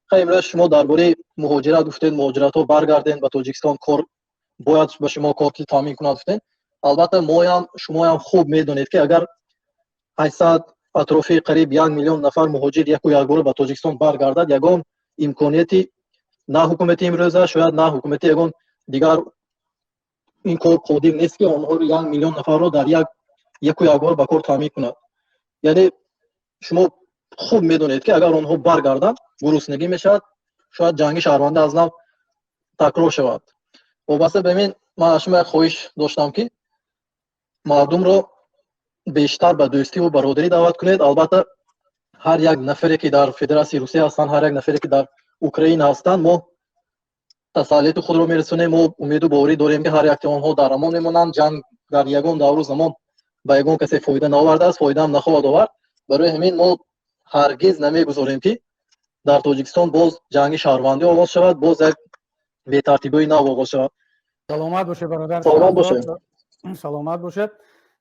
Хай, имрӯз шумо дар бораи муҳоҷират гуфтед, муҳоҷиратҳо баргарден ба Тоҷикистон, кор бояд ба шумо кор ки таъмин кунад, гуфтед. Албатта, моям, шумоям хуб медонед, ки агар 800, атрофи қариб 1 миллион нафар муҳоҷир яку якбора ба Тоҷикистон баргардад, ягон имконияти на ҳукумати имрӯза, шояд на ҳукумати ягон дигар ин кор қодир нест, ки онҳоро, 1 миллион нафарро, дар як яку якбор ба кор таъмин кунад. Яъне шумо хуб медонед, ки агар онҳо баргарданд, гуруснагӣ мешавад, шояд ҷанги шаҳрвандӣ аз нав такрор шавад. Вобаста ба ин ман аз шумо як хоҳиш доштам, ки мардумро бештар ба дӯстиву бародарӣ даъват кунед. Албатта, ҳар як нафаре, ки дар Федератсияи Русия ҳастанд, ҳар як нафаре, ки дар Украина ҳастанд, мо тасаллияти худро мерасонем. Мо умеду боварӣ дорем, ки ҳар якти онҳо дар амон мемонанд. Ҷанг дар ягон давру замон ба ягон касе фоида наовардааст, фоидаам нахоҳад овард. Барои ҳамин мо ҳаргиз намегузорем, ки дар Тоҷикистон боз ҷанги шаҳрвандӣ оғоз шавад, боз як бетартибиҳои нав оғоз шавад. Саломат бошед, бародар. Саломат бошед. Саломат бошед.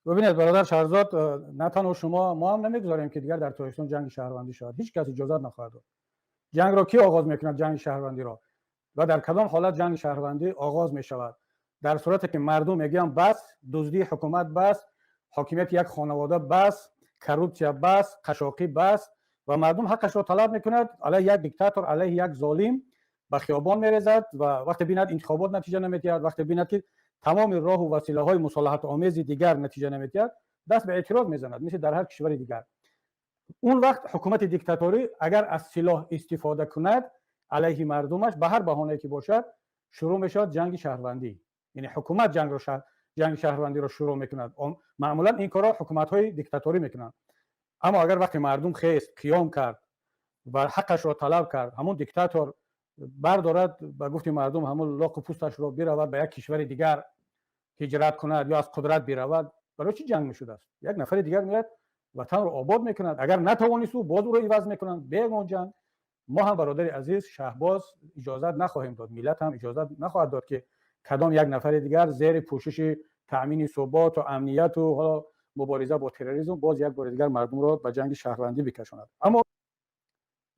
Бибинед, бародар Шаҳрзод, на танҳо шумо, мо ҳам намегузорем, ки дигар дар Тоҷикистон ҷанги шаҳрвандӣ шавад. Ҳеҷ кас иҷозат нахоҳад дод. Ҷангро кӣ оғоз мекунад, ҷанги шаҳрвандиро, ва дар кадом ҳолат ҷанги шаҳрвандӣ оғоз мешавад? Дар сурате ки мардум мегӯянд: бас, дуздии ҳукумат бас, ҳокимияти як хонавода бас, коррупсия бас, қашоқӣ бас, ва мардум ҳаққашро талаб мекунад, алайҳи як диктатор, алайҳи як золим ба хиёбон мерезад, ва вақте бинад, интихобот натиҷа наметиҳад, вақте бинад, ки тамоми роҳу василаҳои мусолиҳатомези дигар натиҷа наметиҳад, даст ба эътироз мезанад, мисли дар ҳар кишвари дигар. Он вақт ҳукумати диктаторӣ агар аз силоҳ истифода кунад алайҳи мардумаш, ба ҳар баҳонае ки бошад, шурӯъ мешавад ҷанги шаҳрвандӣ. Яъне ҳукумат ҷанги шаҳрвандиро шурӯъ мекунад. Маъмулан ин корро ҳукуматҳои диктаторӣ мекунанд. Аммо агар вақте мардум хест, қиём кард ва ҳаққашро талаб кард, ҳамон диктатор бардорад, ба гуфти мардум, ҳамон лоқу пӯсташро, биравад, ба як кишвари дигар ҳиҷрат кунад ё аз қудрат биравад, барои чӣ ҷанг мешудааст? Як нафари дигар меяд, ватанро обод мекунад. Агар натавонисту, боз ӯро иваз мекунанд бе ягон ҷанг. Мо ҳам, бародари азиз Шаҳбоз, иҷозат нахоҳем дод, миллат ҳам иҷозат нахоҳад дод, ки кадом як нафари дигар зери пӯшиши таъмини суботу амнияту ҳоло мубориза бо терроризм боз як бори дигар мардумро ба ҷанги шаҳрвандӣ бикашонад. Аммо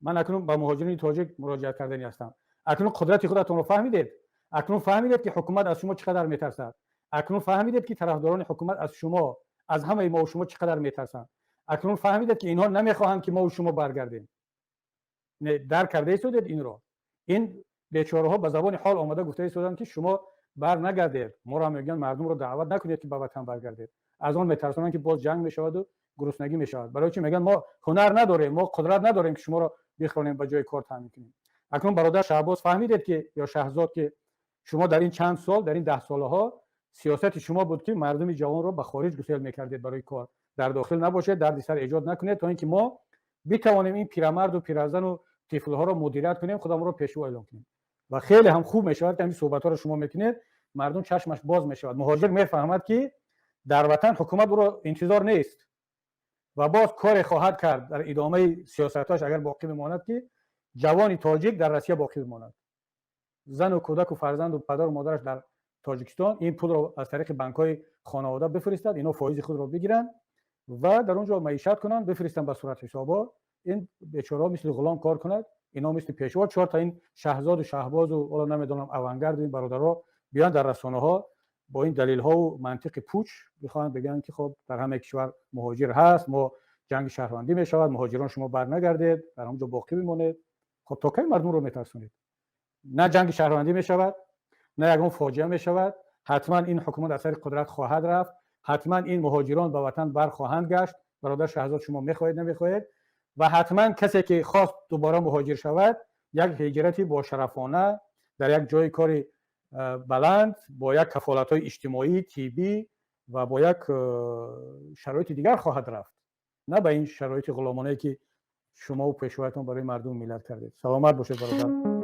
ман акнун ба муҳоҷирини тоҷик муроҷиат кардани ҳастам. Акнун қудрати худатонро фаҳмидед. Акнун фаҳмидед, ки ҳукумат аз шумо чӣ қадар метарсад. Акнун фаҳмидед, ки тарафдорони ҳукумат аз шумо, аз ҳамаи мову шумо чӣ қадар метарсанд. Акнун фаҳмидед, ки инҳо намехоҳанд, ки мову шумо баргардем. Дарк карда истодед инро? Ин бечораҳо ба забони ҳол омада гуфта истоданд, ки шумо бар нагардед. Моро мегӯянд, мардумро даъват накунед, ки ба ватан баргардед. Аз он метарсонанд, ки боз ҷанг мешаваду гуруснагӣ мешавад. Барои чӣ? Мегӯянд, мо ҳунар надорем, мо қудрат надорем, ки шуморо бихронем, ба ҷои кор таъмин кунем. Акнун, бародар Шаҳбоз, фаҳмидед, ки ё Шаҳзод, ки шумо дар ин чанд сол, дар ин 10 солаҳо сиёсати шумо буд, ки мардуми ҷавонро ба хориҷ гусел мекардед барои кор, дар дохил набошед, дарди сар эҷод накунед, то ин ки мо битавонем ин пирамарду пиразану тифлҳоро мудирият кунем, худамонро пешво эълон кунем. Ва хеле ҳам хуб мешавад, ки ҳамин суҳбатҳоро шумо мекунед, мардум чашмаш боз мешавад. Муҳоҷир мефаҳмад, ки дар ватан ҳукумат ӯро интизор нест ва боз коре хоҳад кард дар идомаи сиёсатҳояш, агар боқӣ бимонад, ки ҷавони тоҷик дар Россия боқӣ бимонад, зану кӯдаку фарзанду падару модараш дар Тоҷикистон, ин пулро аз тариқи банкҳои хонавода бифиристад, инҳо фоизи худро бигиранд ва дар он ҷо маишат кунанд, бифиристанд ба суратҳисобҳо. Ин бечораҳо мисли ғулом кор кунад, инҳо мисли пешво. Чорта ин Шаҳзоду Шаҳбозу, ҳоло намедонам, Авангарду ин бародарҳо биёянд, дар расонаҳо бо ин далелҳову мантиқи пуч бихоҳанд бигӯянд, ки хоб, дар ҳамаи кишвар муҳоҷир ҳаст, мо ҷанги шаҳрвандӣ мешавад, муҳоҷирон, шумо барнагардед, дар ҳамон ҷо боқӣ бимонед. Хоб, то кай мардумро метарсонед? На ҷанги шаҳрвандӣ мешавад, на ягон фоҷиа мешавад. Ҳатман ин ҳукумат аз сари қудрат хоҳад рафт, ҳатман ин муҳоҷирон ба ватан бархоҳанд гашт. Бародар Шаҳзод, шумо мехоҳед, намехоҳед, ва ҳатман касе ки хост дубора муҳоҷир шавад, як ҳиҷрати бошарафона дар як ҷои кори баланд, бо як кафолатҳои иҷтимоӣ, тиббӣ ва бо як шароити дигар хоҳад рафт, на ба ин шароити ғуломонае, ки шумову пешвоятон барои мардуму миллат кардед. Саломат бошед, бародар.